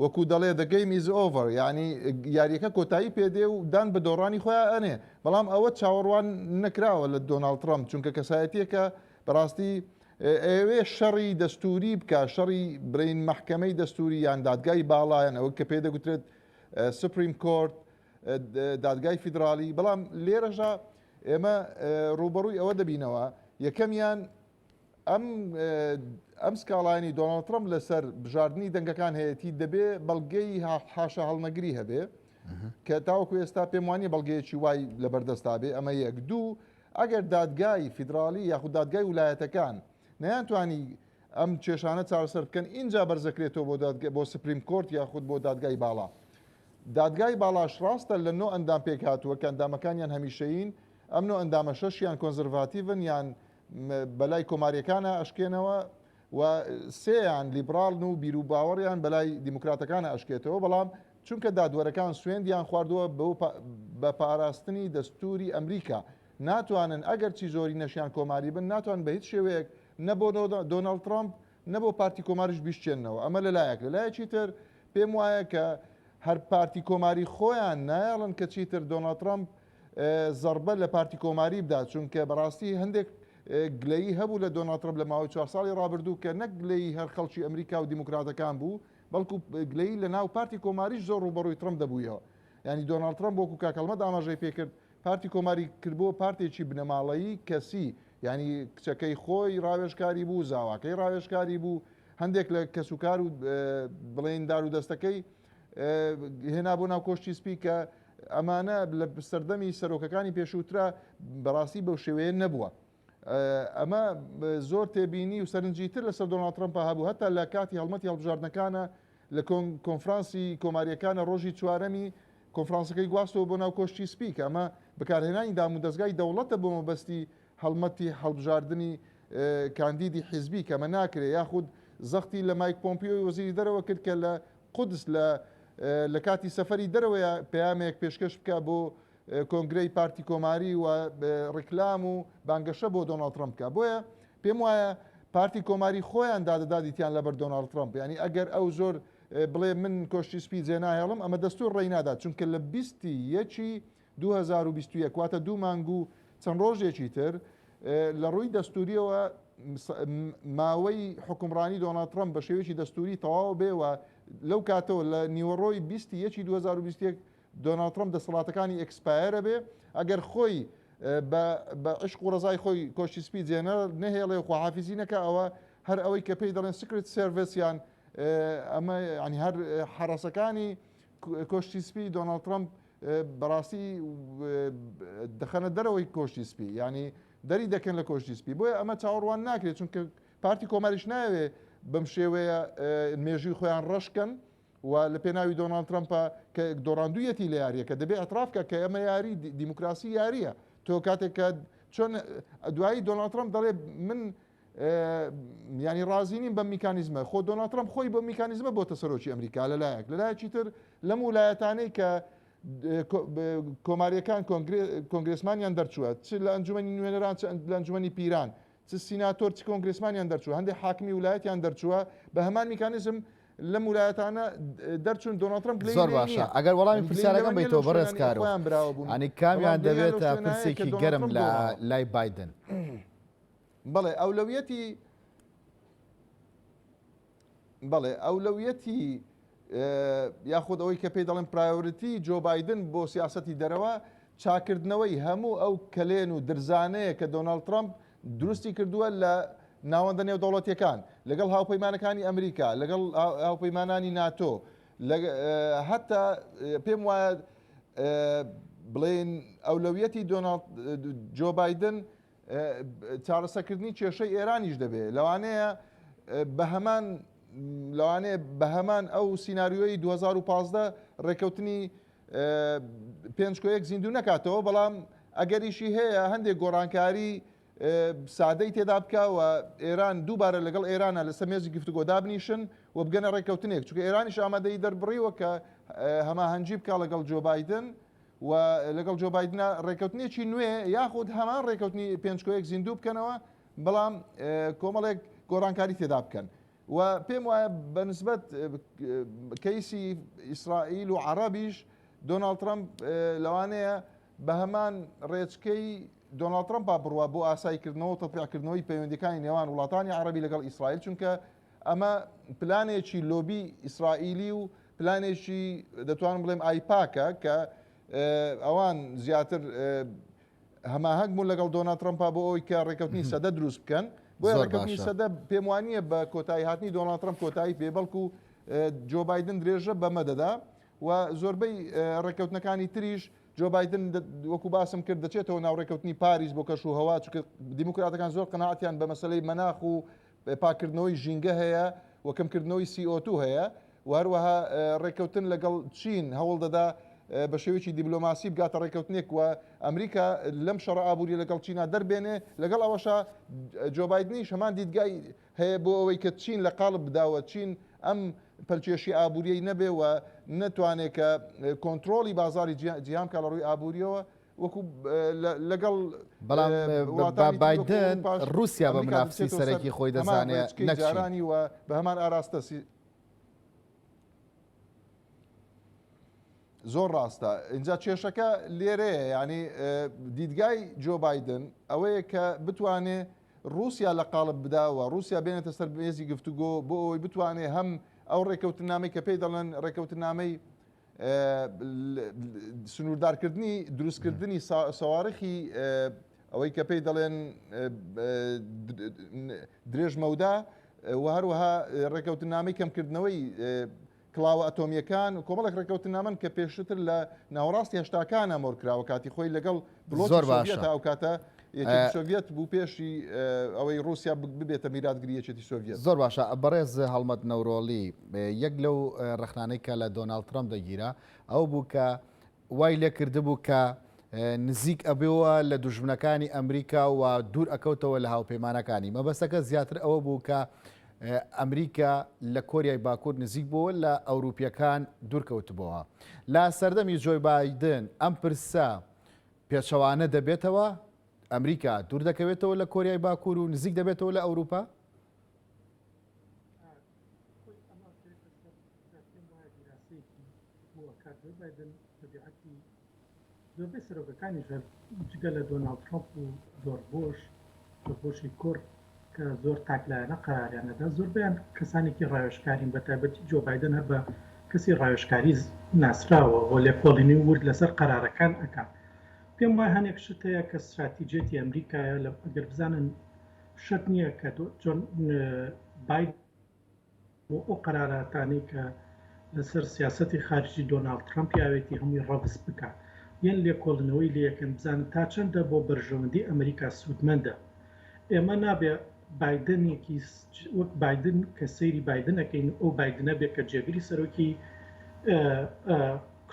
وەکو دەڵێ the game is over یانی یاریەکە کۆتایی پێدێ و دان بە دۆڕانی خۆیان ئەنێ. بەڵام ئەوە چاوەڕوان نەکراوە لە دۆناڵد ترەمپ، چونکە کەسایەتیەکە بەڕاستی ئەیەوێ شەڕی دەستووری بکا، شەڕی بڵێین مەحکەمەی دەستووری یان دادگای باڵا یان ئەوە کە پێ دەگوترێت Supreme Court، دادگای فیدراڵی، بەڵام لێرەشا ئێمە ڕووبەڕووی ئەوە دەبینەوە یەکەمیان ئەم ئەم سکاڵایانی دۆناڵد ترەمپ لەسەر بژاردنی دەنگەکان هەیەتی دەبێ بەڵگەی حاشا هەڵنەگری هەبێ. کە تاوەکو ئێستا پێم وانیە بەڵگەیەکی وای لەبەردەستا بێ ئەمە یەک دوو ئەگەر دادگای فیدراڵی یاخود دادگای ولایەتەکان نەیانتوانی ئەم کێشانە چارەسەر بکەن ئینجا بەرزەکرێتەوە بۆ دادگە بۆ Supreme Court یاخود بۆ دادگای باڵا. دادگای باڵاش ڕاستە لە نۆ ئەندام پێکهاتووە کە ئەندامەکانیان هەمیشەیین، ئەم نۆ ئەندامە شەشیان کۆنزەرڤاتیڤن یان بەلای کۆمارییەکانە ئەشکێنەوە و سێیان لیبراڵن و بیروباوەڕیان بەلای دیموکراتەکانە ئەشکێتەوە، بەڵام چونکە دادوەرەکان سوێندیان خواردووە بە پاراستنی دەستووری ئەمریکا ناتوانن ئەگەرچی زۆرینەشیان کۆماری بن ناتوانن بە هیچ شێوەیەک نە بۆ دۆناڵد ترەمپ نە بۆ پارتی کۆماریش بیشچێننەوە ئەمە لە لایەک لە لایەکی تر پێم وایە کە هەر پارتی کۆماری خۆیان نایەڵن کە چیتر دۆناڵد ترەمپ زەڕبە لە پارتی کۆماری بدات چونکە بەڕاستی هەندێک گلەیی هەبوو لە دۆناڵد ترەمپ لە ماوەی چوار ساڵی ڕابردوو کە نەک گلەیی هەر خەڵکی ئەمریکا و دیموکراتەکان بوو بەڵکو گلەیی لە ناو پارتی کۆماریش زۆر ڕووبەڕووی ترەمپ دەبوویەوە یانی دۆناڵد ترەمپ وەکو کاک هەڵمەت ئاماژەی پێکرد پارتی کۆماری کردبووە پارتێکی بنەماڵەیی کەسی، یانی کچەکەی خۆی ڕاوێژکاری بوو، زاواکەی ڕاوێژکاری بوو، هەندێک لە کەسوکار و بڵێین دار و دەستەکەی هێنا بۆ ناو کۆشکی سپی کە ئەمانە لە سەردەمی سەرۆکەکانی پێشووترا بەڕاستی بەو شێوەیە نەبووە. ئەمە زۆر تێبینی و سەرنجی تر لەسەر دۆناڵد ترەمپ هەبوو هەتا لە کاتی هەڵمەتی هەڵبژاردنەکانە لە کۆنفرانسی کۆماریەکانە ڕۆژی چوارەمی کۆنفرانسەکەی گواستەوە بۆ ناو کۆشکی سپی کە ئەمە بەکارهێنانی دامودەزگای دەوڵەتە بۆ مەبەستی هەڵمەتی هەڵبژاردنی کاندیدی حیزبی کە ئەمە ناکرێ یاخود زەختی لە مایک پۆمپیۆی وەزیری دەرەوە کرد کە لە قودس لە لە کاتی سەفەری دەرەوەیە پەیامێک پێشکەش بکە بۆ کۆنگرەی پارتی کۆماری و ڕیکلام و بانگەشە بۆ دۆناڵد ترەمپ بکە بۆیە پێم وایە پارتی کۆماری خۆیان دادەدادیتیان لەبەر دۆناڵد ترەمپ ینی ئەگەر ئەو زۆر بڵێ من کۆشکی سپی جێناهێڵم ئەمە دەستور ڕێی نادات چونکە لە بیستی یەکی 2021 واتە دوو مانگ و چەند ڕۆژێکی تر لە ڕووی دەستوریەوە ماوەی حکومڕانی دۆناڵد ترەمپ بە شێوەیەکی دەستوری تەواو بێ و لەو کاتەوە لە نیوەڕۆی بیستی یەکی 2021 دۆناڵد ترەمپ دەسەڵاتەکانی expire ئەبێ ئەگەر خۆی بە عشق و ڕەزای خۆی کۆشکی سپی جێنە نەهێڵێ و خواحافیزی نەکا ئەوە هەر ئەوەی کە پێی دەڵێن Secret Service یان ئەمە ینی هەر حەرەسەکانی کۆشکی سپی دۆناڵد ترەمپ بەڕاستی دەخەنە دەرەوەی کۆشکی سپی ینی دەری دەکەن لە کۆشکی سپی بۆیە ئەمە چاوەڕوان ناکرێت چونکە پارتی کۆماریش ناوێ بەم شێوەیە مێژووی خۆیان ڕەشکەن و لە پێناوی دۆناڵد ترەمپە کە دۆڕاندوویەتی لە یارییەکە دەبێ ئەتراف کە کە ئەمە یاری دیموکراسی یارییە تۆ کاتێک کە چۆن دوایی دۆناڵد ترەمپ دەڵێ من ینی ڕازی نیم بەم میکانیزمە خۆ دۆناڵد ترەمپ خۆی بۆ میکانیزمە بۆتە سەرۆکی ئەمریکا لەلایەک لەلایەکی تر لەم ولایەتانەی کە کۆماریەکان کۆنگرێسمانیان دەرچووە چ لە ئەنجومەنی نوێنەران چ لە ئەنجومەنی پیران چ سیناتۆر چ کۆنگرێسمانیان دەرچووە، هەندێک حاکمی ولایەتیان دەرچووە، بە هەمان میکانیزم لەم ولایەتانە دەرچوون، دۆناڵد ترەمپ گلەیی زۆر لێی باشە نییە. ئەگەر وەڵامی یانی گلەیی لەوە پرسیارەکەم نییە لەو بەیتەوە بەڕێز شوێنانەی کارۆ خۆیان براوە بوون، ئەنی بەڵام کامیان گلەییان لەو دەبێتە شوێنایە کە پرسێکی دۆناڵد گەرم ترەمپ لە دۆڕاوە. لای بایدن؟ بەڵێ ئەولەویەتی بەڵێ ئەولەویەتی یاخود ئەوەی کە پێی دەڵێن priority جۆ بایدن بۆ سیاسەتی دەرەوە چاکردنەوەی هەموو ئەو کەلێن و درزانەیە کە دۆناڵد ترەمپ دروستی کردووە لە ناوەندە نێودەوڵەتیەکان لەگەڵ هاوپەیمانەکانی ئەمریکا لەگەڵ هاوپەیمانانی ناتۆ هەتا پێم وایە بڵێن ئەولەویەتی دۆناڵد جۆ بایدن چارەسەکردنی کێشەی ئێرانیش دەبێت لەوانەیە بە هەمان لەوانەیە بە هەمان ئەو سیناریۆی 2015 ڕێککەوتنی پێنج کۆ یەک زیندوو نەکاتەوە بەڵام ئەگەریشی هەیە هەندێک گۆڕانکاری سادەی تێدا بکە و ئێران دووبارە لەگەڵ ئێرانە لەسەر مێزی گفتوگۆ دابنیشن و بگەنە ڕێککەوتنێک چونکە ئێرانیش ئامادەی دەربڕیوە کە هەماهەنگی بکە لەگەڵ جۆ بایدن و لەگەڵ جۆ بایدنە ڕێککەوتنێکی نوێ یاخود هەمان ڕێککەوتنی پێنج کۆ یەک زیندوو بکەنەوە بەڵام کۆمەڵێک گۆڕانکاری تێدا بکەن و پێم وایە بە نسبەت کەیسی ئیسرائیل و عەڕەبیش دۆناڵد ترەمپ لەوانەیە بە هەمان ڕێچکەی دۆناڵد ترەمپا بڕوا بۆ ئاساییکردنەوە و تەتبیعکردنەوەی پەیوەندیەکانی نێوان وڵاتانی عەڕەبی لەگەڵ ئیسرائیل چونکە ئەمە پلانێکی لۆبی ئیسرائیلی و پلانێکی دەتوانم بڵێم ئایپاکە کە ئەوان زیاتر هەماهەنگ بوون لەگەڵ دۆناڵد ترەمپا بۆ ئەوەی کە ڕێککەوتنی سەدە دروست بکەن بۆیە ڕێککەوتنی سەدە پێم وانییە بە کۆتایی هاتنی دۆناڵد ترەمپ کۆتایی پێ بەڵکو جۆ بایدن درێژە بەمە دەدا. و زۆربەی ڕێککەوتنەکانی تریش جۆ بایدن وەکو باسم کرد دەچێتەوە ناو ڕێککەوتنی پاریس بۆ کەش و هەوا چونکە دیموکراتەکان زۆر قەناعەتیان بە مەسەلەی مەناخ و پاککردنەوەی ژینگە هەیە و کەمکردنەوەی CO2 هەیە و هەروەها ڕێککەوتن لەگەڵ چین هەوڵ دەدا بە شێوەیەکی دیبلۆماسی بگاتە ڕێککەوتنێک و ئەمریکا لەم شەڕە ئابووریە لەگەڵ چینا دەربێنێ لەگەڵ ئەوەشا جۆ بایدنیش هەمان دیدگای هەیە بۆ ئەوەی کە چین لە قاڵب بدا و چین ئەم پەلکێشی ئابووریەی نەبێ و نەتوانێ کە کۆنترۆڵی بازاڕی جیهان بکا لە ڕووی ئابووریەوە وەکو لەگەڵ بەڵام بایدن ڕووسیا بە منافسی سەرەکی خۆی دەزانێ نەک جارانی و بە هەمان ئاراستە زۆر ڕاستە اینجا کێشەکە لێرەیە یعنی دیدگای جۆ بایدن ئەوەیە کە بتوانێ ڕووسیا لە قاڵب بدا و ڕووسیا بێنێتە سەر مێزی گفتوگۆ بۆ ئەوەی بتوانێ هەم ئەو ڕێکەوتنامەی کە پێی دەڵێن ڕێکەوتنامەی سنووردارکردنی دروستکردنی سەوارخی ئەوەی کە پێی دەڵێن درێژ مەودا و هەروەها ڕێکەوتنامەی کەمکردنەوەی کڵاوە ئەتۆمییەکان و کۆمەڵێک ڕێککەوتننامەن کە پێشتر لە ناوەڕاستی هەشتاکانا مۆر کراوە کاتی خۆی لەگەڵ بلۆکی زۆر سۆڤیەت باشە. ئەو کاتە یەکێتی سۆڤیەت بوو پێشی ئەوەی ڕووسیا ببێتە میراتگری یەکێتی سۆڤیەت. زۆر باشە بەڕێز هەڵمەت نەورۆڵی یەک لەو ڕەخنانەی کە لە دۆناڵد ترەمپ دەگیرا ئەوە بوو کە وای لێکردبوو کە نزیک ئەبۆوە لە دوژمنەکانی ئەمریکا و دوور ئەکەوتەوە لە هاوپەیمانەکانی. مەبەستەکە زیاتر ئەوە بوو کە ئەمریکا لە کۆریای باکوور نزیک بۆوە لە ئەوروپیەکان دوور کەوتبۆوە. لە سەردەمی جۆی بایدن ئەم پرسە پێچەوانە دەبێتەوە، ئەمریکا دوور دەکەوێتەوە لە کۆریای باکوور و نزیک دەبێتەوە لە ئەوروپا؟ خۆی ئەمە ئەکەوێتە سەر پێم وایە دیراسەیەکی بۆ ئەکات جۆ بایدن تەبیعەتی زۆربەی سەرۆکەکانیش هەر جگە لە دۆناڵد ترەمپ و جۆرج بۆش جۆرج بۆشی کوڕ کە زۆر تاکلایەنە قەراریان ئەدا زۆربەیان کەسانێکی ڕاوێژکارین بە تایبەتی جۆ بایدن هەر بە کەسی ڕاوێژکاری ناسراوە و لێکۆڵینەوەی ورد لەسەر قەرارەکان ئەکات پێم وایە هەنێک شت هەیە کە ستراتیجیەتی ئەمریکایە لە ئەگەر بزانن شەرت نییە کە جۆن بایدن بۆ ئەو قەراراتانەی کە لەسەر سیاسەتی خارجی دۆناڵد ترەمپ یاوێتی هەمووی ڕەفز بکات یەن لێکۆڵینەوەی لێکەن بزانن تا چەندە بۆ بەرژەوەندی ئەمریکا سوودمەندە ئێمە نابێ بایدنێکی وەک بایدن کە سەیری بایدن ئەکەین ئەو بایدنە بێ کە جێگری سەرۆکی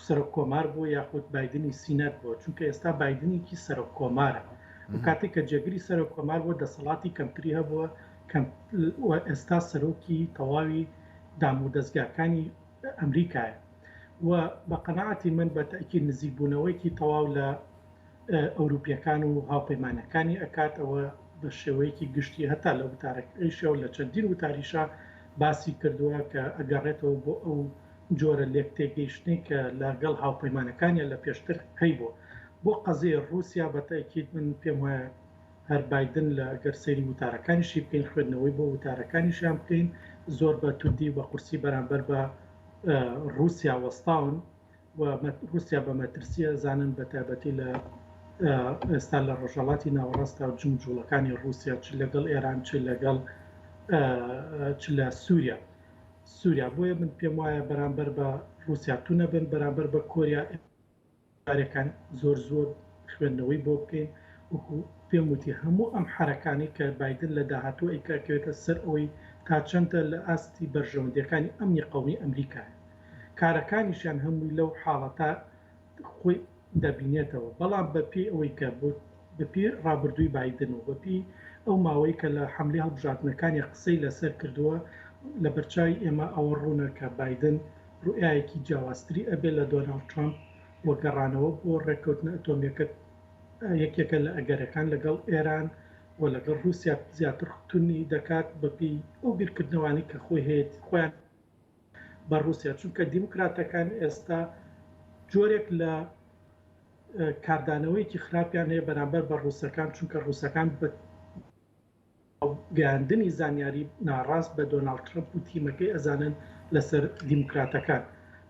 سەرۆک کۆمار بووە یاخود بایدنی سینەت بووە چونکە ئێستا بایدنێکی سەرۆک کۆمارە و کاتێک کە جێگری سەرۆک کۆمار بووە دەسەڵاتی کەمتری هەبووە کەم و ئێستا سەرۆکی تەواوی دام و دەزگاکانی ئەمریکایە و بە قەناعەتی من بە تەئکید نزیکبوونەوەیەکی تەواو لە ئەوروپیەکان و هاوپەیمانەکانی ئەکات ئەوە بە شێوەیەکی گشتی هەتا لە وتارەکەیشەوە لە چەندین وتاریشا باسی کردووە کە ئەگەڕێتەوە بۆ ئەو جۆرە لێکتێگەیشتنەی کە لەگەڵ هاوپەیمانەکانیان لە پێشتر هەیبووە بۆ قەزیەی ڕووسیا بە تەئکید من پێم وایە هەر بایدن لە گەر سەیری وتارەکانیشی بکەین خوێندنەوەی بۆ وتارەکانیشیان بکەین زۆر بە توندی و بە قورسی بەرامبەر بە ڕووسیا وەستاون و ڕووسیا بە مەترسی ئەزانن بە تایبەتی لە ئێستا لە ڕۆژهەڵاتی ناوەڕاستدا و جموجوڵەکانی ڕووسیا چ لەگەڵ ئێران چ لەگەڵ چ لە سووریا سووریا بۆیە من پێم وایە بەرامبەر بە ڕووسیا توونە بن بەرامبەر بە کۆریا جارێکان زۆر زۆر خوێندنەوەی بۆ بکەین وەکو پێم وتی هەموو ئەم حەرەکانەی کە بایدن لە داهاتوو ئەیکا ئەکەوێتە سەر ئەوەی تا چەندە لە ئاستی بەرژەوەندیەکانی ئەمنی قەومی ئەمریکایە کارەکانیشیان هەمووی لەو حاڵەتە خۆی دەبینێتەوە بەڵام بە پێی ئەوەی کە بۆ بە پێی ڕابردووی بایدن و بە پێی ئەو ماوەی کە لە حەملەی هەڵبژاردنەکانی قسەی لەسەر کردووە لە بەرچاوی ئێمە ئەوە ڕوونە کە بایدن ڕوئیایەکی جیاوازتری ئەبێت لە دۆناڵد ترەمپ و گەڕانەوە بۆ ڕێککەوتنە ئەتۆمییەکە یەکێکە لە ئەگەرەکان لەگەڵ ئێران و لەگەڵ ڕووسیا زیاتر توندی دەکات بەپێی ئەو بیرکردنەوانەی کە خۆی هەیەتی خۆیان بە ڕووسیا چونکە دیموکراتەکان ئێستا جۆرێک لە کاردانەوەیەکی خراپیان هەیە بەرامبەر بە ڕووسەکان چونکە ڕووسەکان بە گەیاندنی زانیاری ناڕاست بە دۆناڵد ترەمپ و تیمەکەی ئەزانن لەسەر دیموکراتەکان.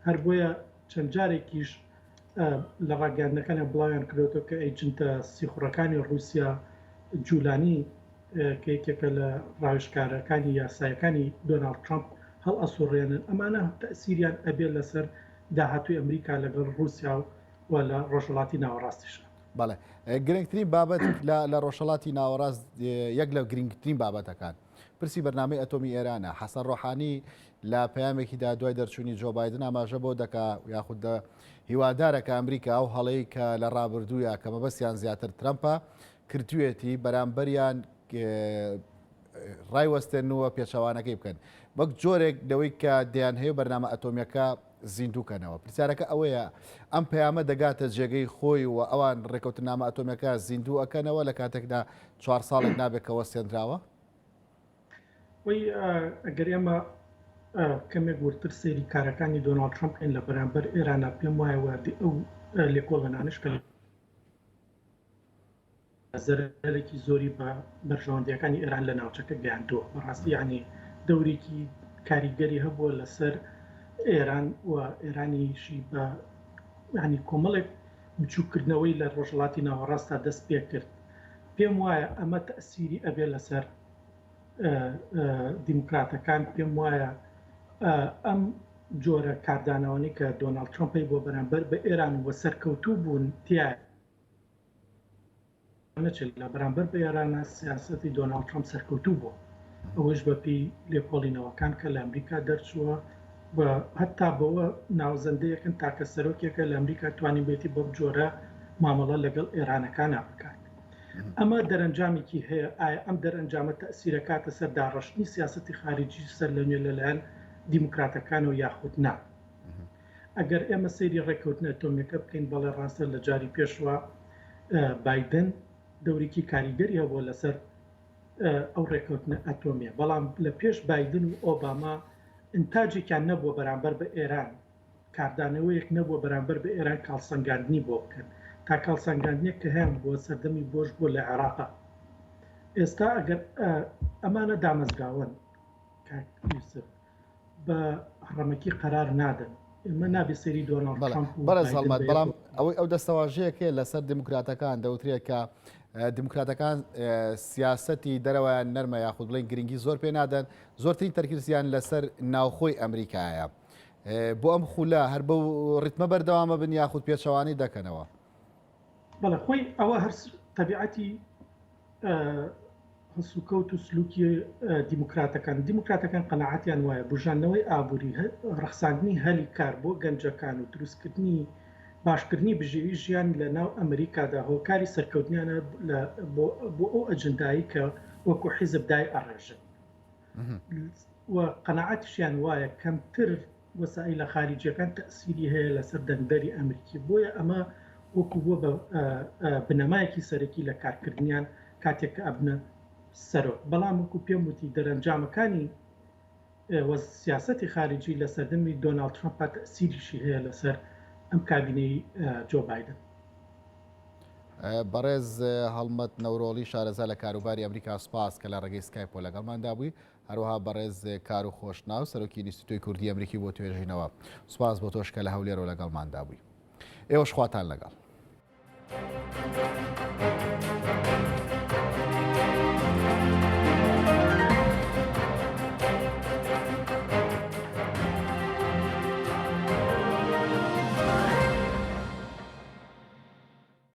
هەر بۆیە چەند جارێکیش لە ڕاگەیاندنەکانیان بڵاویان کردۆتەوە کە ئەیجنتە سیخوڕەکانی ڕووسیا جولانی کە یەکێکە لە ڕاوێژکارەکانی یاسایەکانی دۆناڵد ترەمپ هەڵئەسوڕێنن. ئەمانە تەئسیریان ئەبێت لەسەر. داهاتووی ئەمریکا لەگەڵ ڕووسیا و لە ڕۆژهەڵاتی ناوەڕاستیشە. بەڵێ گرنگترین بابەت لە ڕۆژهەڵاتی ناوەڕاست یەک لە گرنگترین بابەتەکان پرسی بەرنامەی ئەتۆمی ئێرانە. حەسەن ڕۆحانی لە پەیامێکیدا دوای دەرچوونی جۆ بایدن ئاماژە بۆ دەکا یاخود دە هیوادارە کە ئەمریکا ئەو هەڵەی کە لە ڕابردوویا کە مەبەستیان زیاتر ترەمپە کردوێتی بەرامبەریان ڕایوەستێن و پێچەوانەکەی بکەن وەک جۆرێک لەوەی کە دەیانهەوێ بەرنامە ئەتۆمیەکە زیندوو کەنەوە. پرسیارەکە ئەوەیە ئەم پەیامە دەگاتە جێگەی خۆی و ئەوان ڕێکەوتنامە ئەتۆمیەکە زیندوو ئەکەنەوە لە کاتێکدا چوار ساڵێک نابێت کە وەستێنراوە؟ وەی ئەگەر ئێمە کەمێک وردتر سەیری کارەکانی دۆناڵد ترەمپ بکەین لە بەرامبەر ئێرانە پێم وایە وادی ئەو لێکۆڵێنانەش کە زەرەرێکی زۆری بە بەرژەوەندییەکانی ئێران لە ناوچەکە گەیاندووە. بەڕاستی یانی دەورێکی کاریگەری هەبووە لەسەر ئێران و ئێرانیشی بە یانی کۆمەڵێک بچووککردنەوەی لە ڕۆژهەڵاتی ناوەڕاستدا دەست پێ کرد. پێم وایە ئەمە تەئسیری ئەبێ لەسەر دیموکراتەکان. پێم وایە ئەم جۆرە کاردانەوانەی کە دۆناڵد ترەمپ هەیبووە بەرامبەر بە ئێران و سەرکەوتوو بوون تیایا، نەچێت لە بەرامبەر بە ئێرانە سیاسەتی دۆناڵد ترەمپ سەرکەوتوو بووە، ئەوەیش بە پێی لێکۆڵینەوەکان کە لە ئەمریکا دەرچووە و هەتا بەوە ناوزەندەیەکن تاکە سەرۆکێکە لە ئەمریکا توانیبێتی بەم جۆرە مامەڵە لەگەڵ ئێرانەکانا بکات. ئەمە دەرەنجامێکی هەیە، ئایا ئەم دەرەنجامە تەئسیرەکاتە سەر داڕشتنی سیاسەتی خاریجی سەر لە نوێ لەلایەن دیموکراتەکانەوە یاخود نا؟ ئەگەر ئێمە سەیری ڕێککەوتنە ئەتۆمیەکە بکەین، بەڵێ ڕاستە لە جاری پێشوە بایدن دەورێکی کاریگەری هەبووە لەسەر ئەو ڕێککەوتنە ئەتۆمیە، بەڵام لە پێش بایدن و ئۆباما ئینتاجێکیان نەبووە بەرامبەر بە ئێران، کاردانەوەیەک نەبووە بەرامبەر بە ئێران کاڵسەنگاندنی بۆ بکەن، تا کاڵسانگاندنێک کە هەیان بووە سەردەمی بۆش بووە لە عێراقا. ئێستا ئەگەر ئەمانە دامەزراوەن کاک یوسف، بە هەڕەمەکی قەرار نادەن. ئێمە نابێ سەیری دۆناڵد ترەمپ و بەڕێز بایدن هەڵمەت، بە بەڵام یەکەوە بکەین. ئەوەی ئەو دەستەواژەیەکەیە لەسەر دیموکراتەکان دەوترێت کە دیموکراتەکان سیاسەتی دەرەوەیان نەرمە یاخود بڵێن گرنگی زۆر پێ نادەن، زۆرترین تەرکیزیان لەسەر ناوخۆی ئەمریکایە. بۆ ئەم خولە هەر بەو ڕیتمە بەردەوامە بن یاخود پێچەوانەی دەکەنەوە؟ بەڵێ خۆی ئەوە هەر تەبیعەتی هەڵسوکەوت و سلوکی دیموکراتەکان، دیموکراتەکان قەناعەتیان وایە بوژاندنەوەی ئابووری، ڕەخساندنی هەلی کار بۆ گەنجەکان و دروستکردنی باشکردنی بژێوی ژیان لە ناو ئەمریکادا هۆکاری سەرکەوتنیانە بۆ ئەو ئەجندایەی کە وەکو حیزب دایئەڕێژن و قەناعەتیشیان وایە کەمتر وەسائیلە خاریجیەکان تەئسیری هەیە لەسەر دەنگدەری ئەمریکی بۆیە ئەمە وەکو بووە بە بنەمایەکی سەرەکی لە کارکردنیان کاتێک کە ئەبنە سەرۆک بەڵام وەکو پێم وتی دەرەنجامەکانی سیاسەتی خارجی لە سەردەمی دۆناڵد ترەمپا تەئسیریشی هەیە لەسەر ئەم کابینەی جۆ بایدن. بەڕێز هەڵمەت نەورۆڵی شارەزا لە کاروباری ئەمریکا سوپاس کە لە ڕێگەی سکایپەوە لەگەڵماندا بووی. هەروەها بەڕێز کارو خۆشناو، سەرۆکی ئینستیتۆی کوردی ئەمریکی بۆ توێژینەوە. سوپاس بۆ تۆش کە لە هەولێرەوە لەگەڵماندا بووی. ئێوەش خواتان لەگەڵ.